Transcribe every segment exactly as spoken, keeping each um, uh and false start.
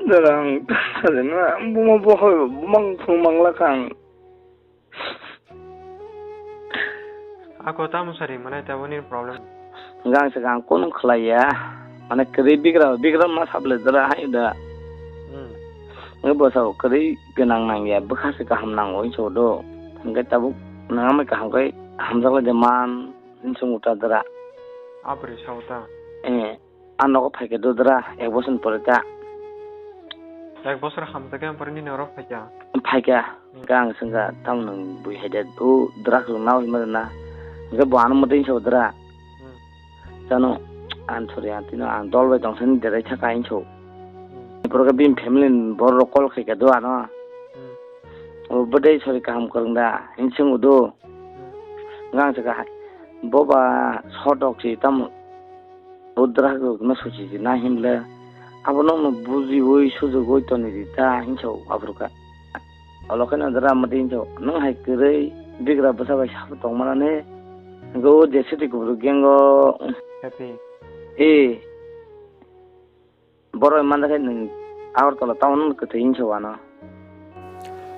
Darang, tasa de na, buma bohoi, bumang phung mangla kang. Ako tamo sari manai tabo ni problem. Gang se gang kono khlaiya. Mane kwrwi bigra, bigra ma sable dara hai da. Hmm. Nge bo sao kwrwi gwnang nangya, bwkha se kaham nango hinso do. Hwnkhe tabuk nang amai kaham khai hamjakle de man, hinso muta dara. Abri sao ta. Eh. A nogo phaikha dudra, ek bosor ni pore ta. Ek bosor hamjakhe, ang pore nini oro phaikha. Phaikha, hmm. Khe ang swngkha, tamo nwng bui hai de, o drugs rok naui ma rwna. Hwnkhe bo ano mwtwi sa dra. Hmm. Chano, ang sorry, ang tino, ang dol bai tong sani derai thaka hinso. Hmm. Borok bini family ni borok rok call khaikha do ano. Hmm. O bwdai sorry kaham kwrwng da, hinwi swng do. Hmm. Hwnkhe ang swngkha, bo ba sotok si tamo. Bo drak rok no suchi di na himle. Abo nokno bujiwi sujugwi toni di ta hinsa o aphuru kha. Olo khe no dara mati hinsa o. Nwng hai kwrwi bigra bwsa bai sabo tong manani. Hwnkhe o je swtwi kuburu gang o. Happy. E. Borok manjakhe nwng Agartala town no kwthwi hinsa o ano.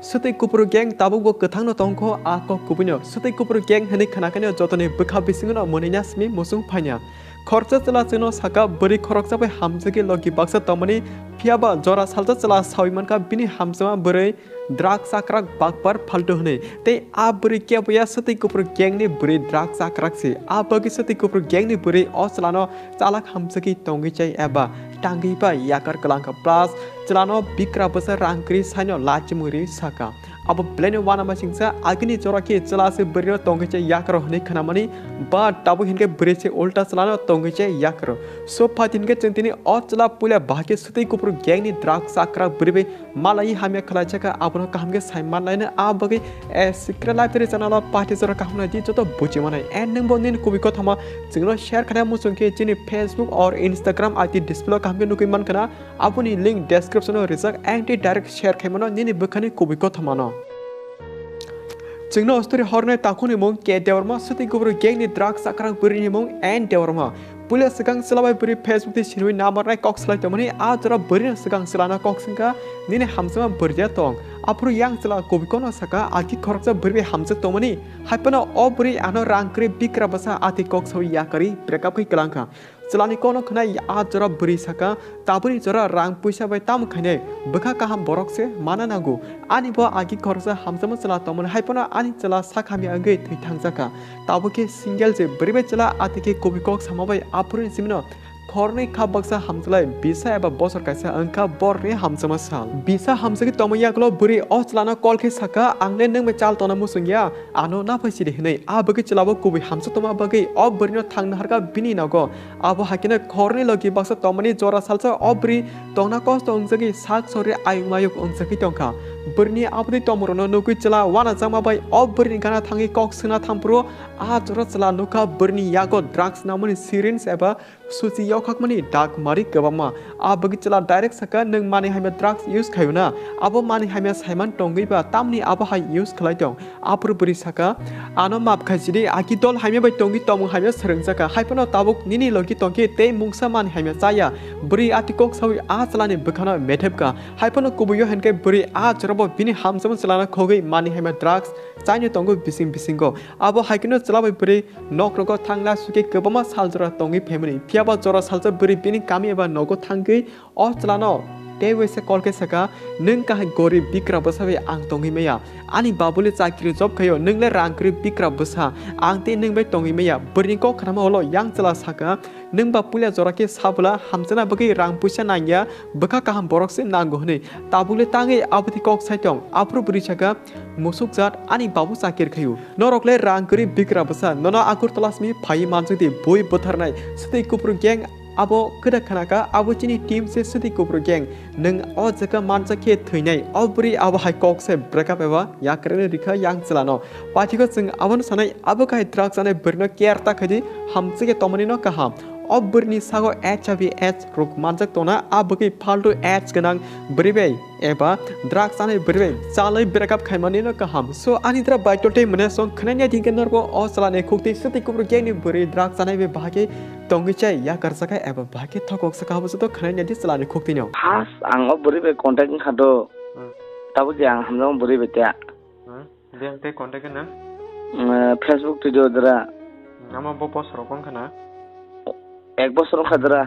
Swtwi kupru gang tabukbo kwthangno tongkho a kok kubuino. Swtwi kupru gang hwnwi khwnakhaino jotoni bwkha bisingono mwnwina simi muchung phaina. Khoroksa chwla chwngno saka bwrwi khoroksa bai hamjagwi logi baksa tongmani, phiyaba jora salsa chwla sawi mankha bini hamjama bwrwi drugs chakrak bakbar phaltu hwnwi. Tei a bwrwi keboya swtwi kupru gang ni bwrwi drugs chakrak se. A bagwi swtwi kupru gang ni bwrwi o chwlano chalak hamjagwi tongwi chai eba tangwi bai yakar kwlangkha, plus chwlano bikra bwsa rang kwrwi saino lachimung rwi saka. Abo belai no uanama singsa, agini jora khe chwla se bwrwi no tongwi chai yakaro hwnwi khwnamani, but tabuk hinkhe bwrwi se ulta chwlano tongwi chai yakaro. So phaidi hinkhe chwng tini o chwla puila bahai khe swtwi kupru gang ni drugs chakra bwrwi bai malai hamya khlai chakha, abono kaham khe sai manlaino. A bagwi, eh, Secret Library channel o party jora kaham nai di joto buji manai. And nwng bo nini kubui kothoma chwngno share khaina muchung khe chini Facebook or Instagram I D display o kaham khe nugwi mankha na. Aboni link description o rijak, and tei direct share khaimano nini bwkhani kubui kothomano. Chwngno story hornai takhukni mung K Debbarma, swtwi kubru gang ni drugs chakra bwrwi ni mung N Debbarma. Puila swkang chwla bai bwrwi Facebook tei sinwi namarnai kok slai tongmani, a jora bwrwino swkang chwlano kok swngkha, "Nini hamjakma bwrwiya tong." Aphuru yang chwla kubui kono saka, "Agi khoroksa bwrwi bai hamjak tongmani." Haiphano o bwrwi ano rang kwrwi bikra bwsa ati kok sawi yakarwi breakup khe kwlangkha. Chwlani kokno khwnai a jora bwrwi saka, "Tabukni jora rang puisa bai tamo khainai, bwkha kaham borok se mana nango. Ani bo agi khoroksa hamjakma chwla tongmani, haiphano ani chwla sak hamya wngwi thwi thangjakha." Tabuk khe single je bwrwi bai chwla ati khe kubui kok sama bai aphuruni simino khornwi kha baksa hamjwlai bisa eba bosor kaisa wngkha borni hamjakma sal. Bisa hamjagwi tongma yagulo bwrwi o chwlano call khe saka, "Ang le nwng bai chal tongna muchung ya, ano naphai sidi," hwnwi. A bagwi chwlabo kubui hamjak tongma bagwi o bwrwino thangna harkha bini nogo. Abo hai kheno khorni logi baksa tongmani jora salsa o bwrwi tongna kosto wngjagwi sak sori ayuk mayuk wngjagwi tongkha. Bwrwini aboni tongmungrokno nugwi chwla uanajakma bai o bwrwini gana thangwi kok swngna thangphuru a jora chwla nukha bwrwini yago drugs namani syringe eba suchi yokhakmani dak mari kwbangma. A bagwi chwla direct saka, "Nwng manwi hamya drugs use khaio na? Abo manwi hamya saiman tongwi ba tamni abo hai use khlai tong?" Aphuru bwrwi saka, "Ano map khai sidi, aki dol hamya bai tongwi tongmung hamya swrwngjakha. Haiphano tabuk nini logi tongkhe tei mungsa manwi hamya chaya." Bwrwi ati kok sawi a chwlani bwkhano methepkha. Haiphano kubuio hinkhe bwrwi a chwrabo bini hamjakma chwlano khogwi manwi hamya drugs chaino tongo bising bisingo. Abo hai kheno chwla bai bwrwi nokrogo thangna sukhe kwbangma sal jora tongwi phaimani. Phiyaba jora salsa bwrwi bini kami eba nogo thangwi o chwlano tei waisa call khe saka, "Nwng kahai gorib bikra bwsa bai ang tongwi maya. Ani babule chakri job khaio, nwng le rang kwrwi bikra bwsa, ang tei nwng bai tongwi maya." Bwrwini kok khnama ulo yang chwla saka, "Nwng ba puila jora khe sabwla hamjakna bagwi rang puisa nangya, bwkha kaham borok se nango," hwnwi. Tabuk le tangwi aboni kok sai tong. Aphuru bwrwi saka, "Musuk jat, ani babu chakir khaio. Norok le rang kwrwi bikra bwsa, nono Agartala simi phaiwi manjakdi, bui bwtharnai, swtwi kupru gang." Abo kwda khnakha, abo chini team se swtwi kupru gang. Nwng o jaga manjak khe thwinai. O bwrwi abo hai kok se breakup eba yakreno rikha yang chwlano. Paithiko chwng abono sanai, abo kahai drugs chanai bwrwino care ta khaidi, hamjakhe tongmani no kaham. O bwrwini sago H I V aids rok manjak tongna, a bagwi phaltu aids gwnang bwrwi bai eba drugs chanai bwrwi bai chalwi breakup khaimani no kaham. So, ani dra bai totei mane song khwnai nai dingke norbo o chwlani khukti swtwi kupru gang ni bwrwi drugs chanai bai bahai khe Tongwi chai, yakar saka eba bahai khe thokok saka habo joto khwnai naidi chwlani khuk tino. First ang o bwrwi bai contact wngkha do. Hmm. Tabuk je ang hamjakma bwrwi bai ta. Hmm. Biyang tei contact na? Hmm, Facebook twi do dra. Hmm, ama bo bosorok wngkha na? Ek bosor wngkha dra.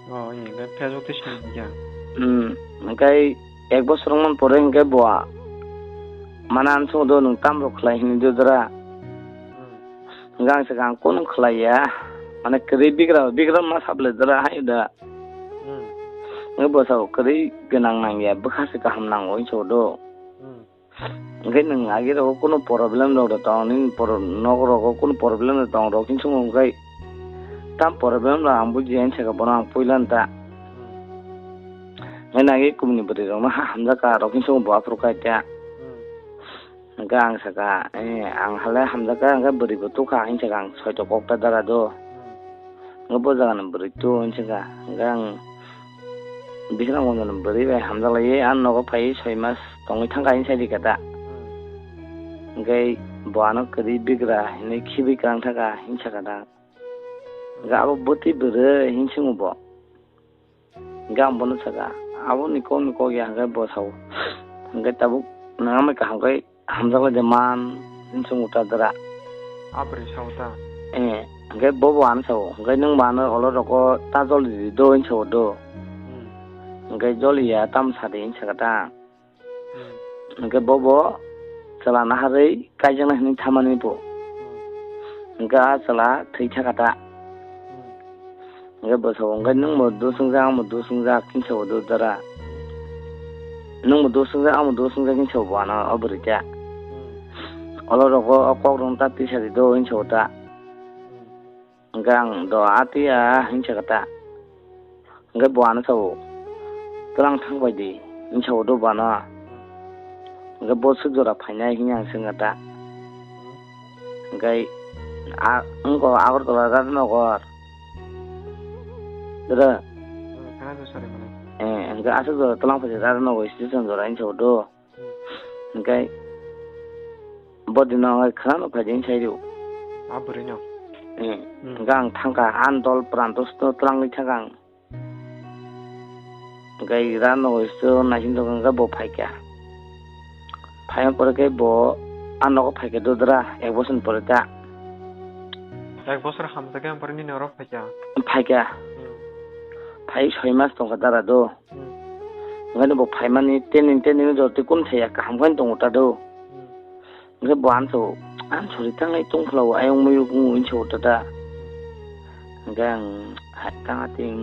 Oh, iya, Facebook twi sini ya. Hmm, hingkai ek bosor wngmani pore hingkai bo a. Mana ang sung do nwng tam rok khlai hini do dra. Hmm. Hingke ang saka ang kunu khlai ya. Mane kwrwi bigra, bigra ma sable dara hai da. Hmm. Nge bo sao kwrwi gwnang nang ya, bwkha se kaham nango hinso do. Hmm. Hingke nwng agi rogo kunu problem rok da tong, nini poro-, nok rogo kunu problem da tong rok hinso hingke tam problem rok ang buji ya hinsa ka bono ang puila ta. Hmm. Nge nagi kumni bwrwi rok no ha hamjak ka rok hinso bo aphuru kai ta. Hmm. Hingke ang saka, eh, ang halai hamjakha, hingke bwrwi bo tukha, hing saka ang soito kokta dara do. Hmm. Hingke bo jagani bwrwi tu, hing saka, hingke ang bising gonjani bwrwi bai hamjaklaiwi, ang nogo phaiwi soi mas tongwi thangkha, hing sai rikha da. Hmm. Hingke bo ano kwrwi bigra hinwi khibwi kwrang thaka, hing saka da. Hingke abo bwtwi bwrwi, hing swngo bo. Hingke ang bono saka, "Aboni kok ni kok ya," hingke bo sao. Hingke tabuk nang amai kaham khe hamjaklai de man, hing swngo ta dara. Aboni sao ta? Eh, hingke bo bo ano sao, hingke nwng bo ano olo rogo ta joli di do, hing sao do. Hmm. Hingke joli ya, tamo sa di, hing saka ta. Hmm. Hingke bo bo chwla naharwi kaijaknai hinwi thamani bo. Hmm. Hingke a chwla thwi thaka ta. Hmm. Hingke bo sao, hingke nwng bo dusung jak, ang bo dusung jak, hing sao do dara. Nwng bo dusung jak, ang bo dusung jak, hing sao bo ano o bwrwi ta. Hmm. Olo rogo o kok rok ta tisa di do, hing sao ta. Hmm. Hingke ang do ati ya hing saka ta. Hingke bo ano sao, "Twlang thang bai di," hing sao do bo ano. Hingke bo swk jora phainai hing ang swngkha ta. Hingke a, wngkha Agartala Radhanogor. Dada. Hmm, khana do sari mane. Eh, hingke aswk jora twlang phai di Radhanogor station jora hing sao do. Hmm. Hingke bo dino ang khana no phai di hing sai rw. A bwrwi no? Eh, hmm, hingke ang thangkha, ang dol pran to sto twlangwi thangkha ang. Hingke ira no sto naisin tongkha, hingke bo phaikha. Phaina pore khe bo ang nogo phaikha do dra, ek bosor ni pore ta. Ek bosor hamjakhe ang pore nini oro phaikha? Phaikha. Hmm. Phai soi mas tongkha dara do. Hmm. Hingke bo phaimani teni teni no jor twi kun thaya kaham khe tongo ta do. Hmm. Hingke bo answer, answer ri tangai tongphla o ayang muyung wng hinsa o tata. Hingke ang hai tang ating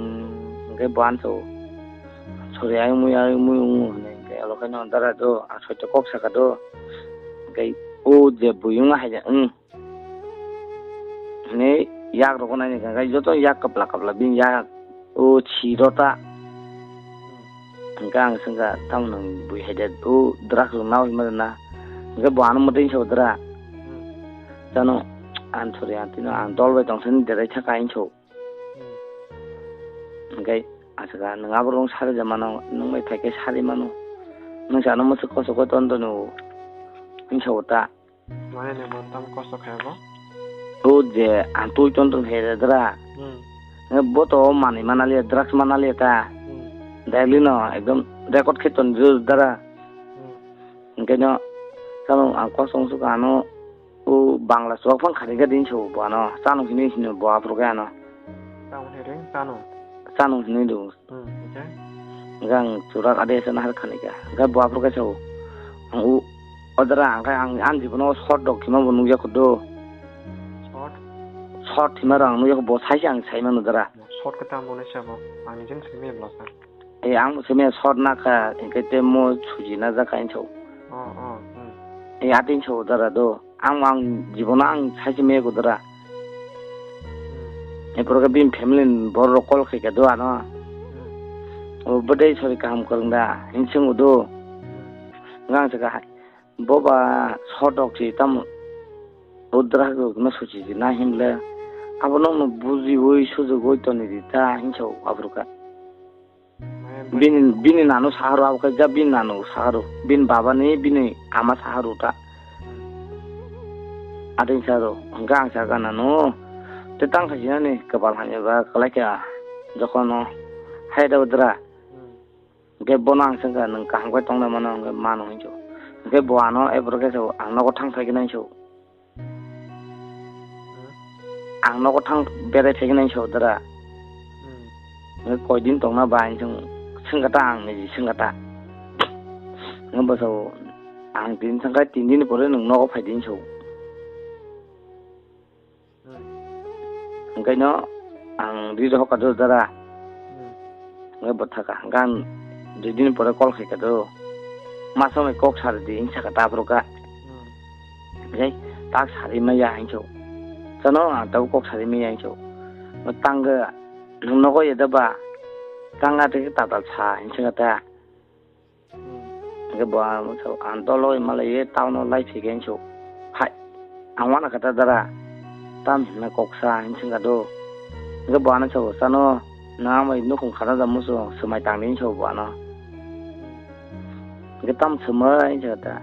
hingke bo answer, sorry, ayang muyung, ayang muyung wng hinwi hingke alo khe no dara do, ang soito kok saka do. Hingke o je buyung hai je, wng. Hwnwi yak rok nai kha, joto yak kapla kapla bini yak o si rota. Hingke ang swngkha, "Tamo nwng bui hai de, o drugs rok nao hinma na?" Hingke bo ano mwtwi hinsa o dra. Chano, ang sorry, ang tino ang dol bai tong sani derai thaka hinsa o. Hingke aswka, "Nwng abo rong sari ja mano, nwng bai phaikhe sari mano. Nwng chano mwswk koso koi ton tono," hinsa o ta. Mane nwng bo tam kosto khe bo? O je ang twi ton ton khe dra. Hmm. Bo to manwi mana liya, drugs mana liya ta. Hmm. Daily no ekdom record khe ton jor dra. Hmm. Hingke no tamo ang kosto wng sukha ano o Bangla chuwak phang khani khe din so bo ano chano hinwi hino bo aphuru khe ano. Tamo hinwi chano? Chano hinwi do. Hmm, okay. Hingke ang churak ade se nahar khani kha. Hingke bo aphuru kaisa o. Ang u, o dara ang khe ang, ang jibono short rok thima bo nukya kho do. Short? Short thima rok ang nukya kho, bo sai se ang sai mano dara. Short khe tamo nai sabo? Ang nijeng simi bwlasa. Eh, ang bo simi short nakha, hingke temo suji na jakha hinso. Oh, oh, hmm. Eh, atin so dara do. Ang, ang jibono ang saisi me godora. Hmm. Epor ke bini family ni borok rok call khai kha do ano. Hmm. O bwdai sori kaham kwrwng da, hinsing udo. Hmm. Ngang se kahai. Boba sodok si tamo. Udra ko no suchi si na himle. Abo no no buji oi sujuk oi toni di ta hinsa abrukha. Bini, bini nanu saharo abo khe ja bini nanu saharo. Bini baba ni bini ama saharo ta. Ading saharo. Hingke ang saka nanu. Tei tang khasinani kwbal hamya ba kwlai kha, jokhon no hai da udra. Hmm. Hwnkhe bono ang swngkha, "Nwng kaham khe tongna mano?" Hwnkhe, "Mano," hinwi. Hwnkhe bo ano ebro khe sao, "Ang nogo thang phai khe nai sao." Hmm. "Ang nogo thang berai phai khe nai sao dara." Hmm. Hwnkhe, "Koi din tongna ba?" hinwi swng-, swngkha ta, ang niji swngkha ta. Hwnkhe bo sao, "Ang tini thangkha, tin din ni pore nwng nogo phai di," hinwi sao. Hmm. Hwnkhe no ang ri rohor kha do dara. Hmm. Hwnkhe bo thaka. Hwnkhe ang dui din pore call khai kha do. Ma samai kok sari di hinwi sakha ta aphuru kha. Hmm. Hwnkhe tak sari maya hinwi sao. Chano ang tabuk kok sari maya hinwi sao. Tangkhe nwng nogo ya da ba? Tangkha tei tatal sa hinwi sakha ta. Hmm. Hwnkhe bo ang, ang dolo malaiwi town-o lai phikhe hinwi sao. Hai, ang uanakha ta dara, tam himna koksa hinwi swngkha do. Hwnkhe bo ano sao, "Chano, nwng ang bai nukhung khana da muchung swmai tangdi," hinwi sao bo ano. Hwnkhe, "Tam swmai?" hinwi swngkha ta.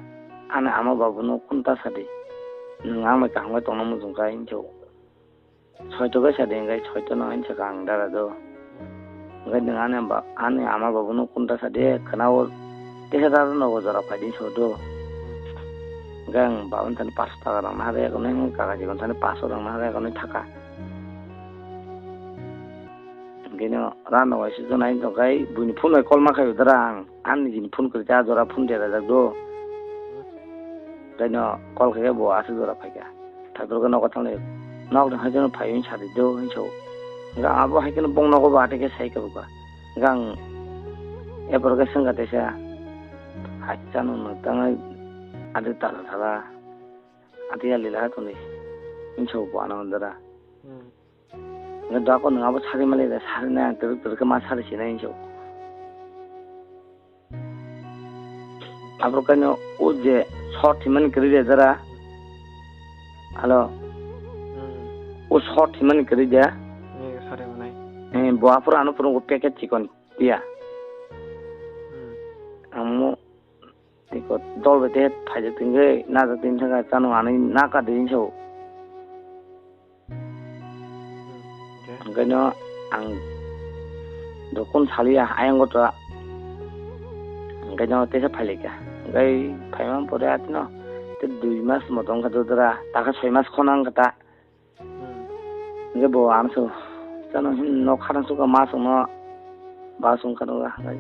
"Ani ama babuno kunu ta sadi. Nwng ang bai kaham khe tongna muchung kha," hinwi sao. Soito khe sadi, hwnkhe soito no hinwi sakha ang dara do. Hwnkhe nwng ani ba, ani ama babuno kunu ta sadi, khwnao teisa dara nogo jora phai di sao do. Hwnkhe ang babani thani paanch taka rang naharwi, kaka jigon thani paanch taka rang naharwi, kaka thaka. Hwnkhe no rano waisa jonai tongkha, buini phone bai call ma khaio dara ang, ani nijini phone kwrwi ta jora phone derajak do. Hwnkhe no call khaikhe bo aswk jora phaikha. Thaibrwkhe nogo thangwi, "Nok ni hai kheno phai," hinwi sadi do hinwi sao. Hwnkhe abo hai kheno bong nogo bo atwi khe sai kwrwkha. Hwnkhe ang ephoro khe swngkha teisa, "Hai chano nwng tangwi atwi tala thala, atwi ya lila tongdi," hinwi sao bo ano dara. Hmm. Hwnkhe dako nwng abo sari mali da, sari na twrwk twrwk khe ma sari sinai hinwi sao. Aphuru kaino o je short himani kwrwi de dara. Hello. Hmm. O short himani kwrwi de. Ni sari manai. Eh, bo aphuru ano phuru packet chikon tiya. Hmm. Amo tiko dol bai te phaijak tingkhe najak tingkhe chano anwi naka de hinwi sao. Hmm, okay. Hwnkhe no ang dokon saliya ayang gota. Hwnkhe no teisa phailaikha. Hwnkhe phaima pore atino te dui mas moto wngkha dodora, takha soi mas khona wngkha ta. Hmm. Hwnkhe bo ano sao, "Chano hin nok khatang sukha ma songno." Ba song kha nw hai.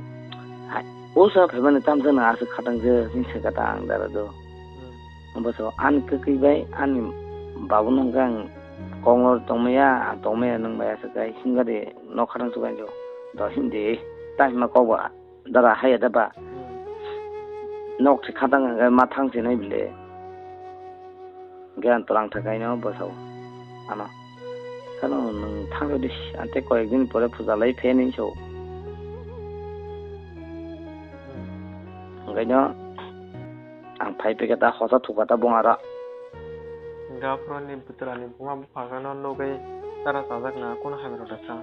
Hai, o sa phaimani tamsa nw aswk khatang je, hinwi sa kha ta ang dara do. Hmm. Bo so, ani kwkwi bai, ani babu no hwnkhe ang kok no tongmaya, ang tongmaya nwng bai aswk kai, himkha de nok khatang sukha hinjo. Do himdi, ta hima kok ba, dara haya da ba. Hmm. Nok se khatang hwnkhe ma thang se nai bile. Hwnkhe ang twlang thakaino bwsao ano. Sano nwng thangwi di, ang tei koyek din pore puja lai phainai sao. Hwnkhaino ang phai phikha ta hosa thukha ta bung aro. Hwnkhe aphuruni bwtwrani buma bupha no nugwi dara chajak na, kunu hamya rok da sa?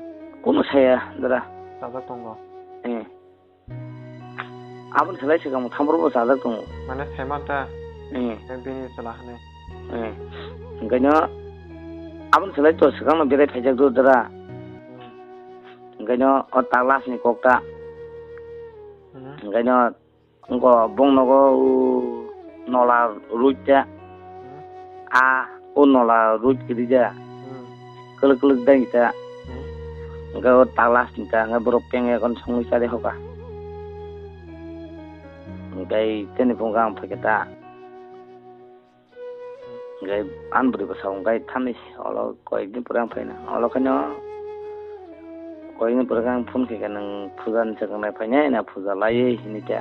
Kunu saya dara. Chajak tongo. Eh. Aboni slai swkang bo thambrok bo chajak tongo. Mane saiman ta? Eh. Eh, bini chwla hwnwi. Eh. Hwnkhaino aboni slai to swkang no berai phaijak do dara. Hmm. Hwnkhaino o ta glass ni kok ta. Hmm. Hwnkhaino wngkha bong nogo o nola rwi ta. Hmm. A o nola rwi kwrwi ja. Hmm. Kwlwk kwlwk dai ta. Hmm. Hwnkhe o ta glass ni ta hwnkhe borok peng ekon songwi chari hoka. Hwnkhe teni phunukhe ang phaikhe ta. Hwnkhe ani bwrwi bwsao hwnkhe thani olo koyek din pore ang phaina. Olo khaino koyek din pore ang phone khaikha, "Nwng puja ni swkang nai phainai na, puja laiwi," hinwi ta.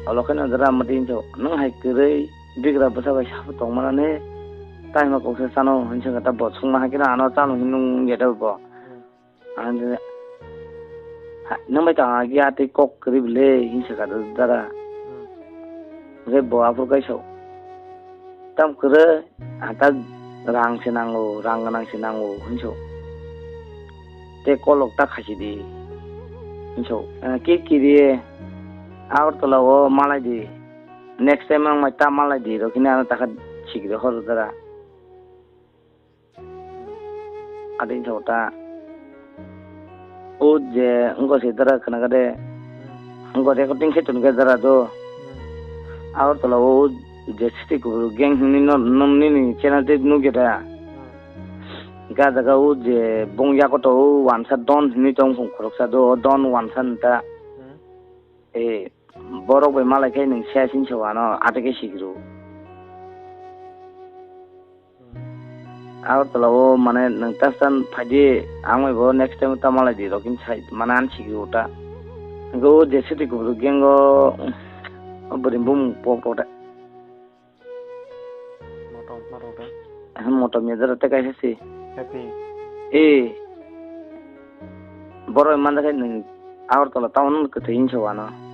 Olo khe no jora mati hinjo, "Nwng hai kwrwi bigra bwsa bai sabo tong manani, tai ma koksa chano," hinwi swngkha ta bo, "Chwngma hai kheno ano chano hinwi nung ya da bo?" Hmm. Ang de, "Ha, nwng bai tong agi atwi kok kwrwi bwle," hinwi swkha da dara. Hmm. Hwnkhe bo aphuru kaisa, "Tam kwrwi, ang ta rang se nango, rang gwnang se nango," hinwi sa. "Tei kolok ta khaisi di," hinwi sa. "Eh, kiri kiri, Agartala o malai di. Next time ang mai ta malai di," rok hini ano takha sikri horo dara. Adi jota. O je, ngo se dara kana gade. Ngo recording khe tun ge dara do. Agartala o je Siti Kubru gang hini no, no nini channel te nugya da. Ga jaga o je bong yakoto o wansa Don hini tong khum khoroksa do, o Don wansa nta. Eh, borok bai malai khe nwng sia sini se wano, ate khe sikru. Agartala o mane nwng tastan phaidi, ang bai bo next time ta malai di, rokin sai, mane an sikru ta. Go je Siti Kubru gang o, o bwrwi bumung pok pok da. Motom, motom da. Motom ya jara te kaisa si. Happy. Eh. Borok manda khe nwng Agartala town kwthwi hinse wano.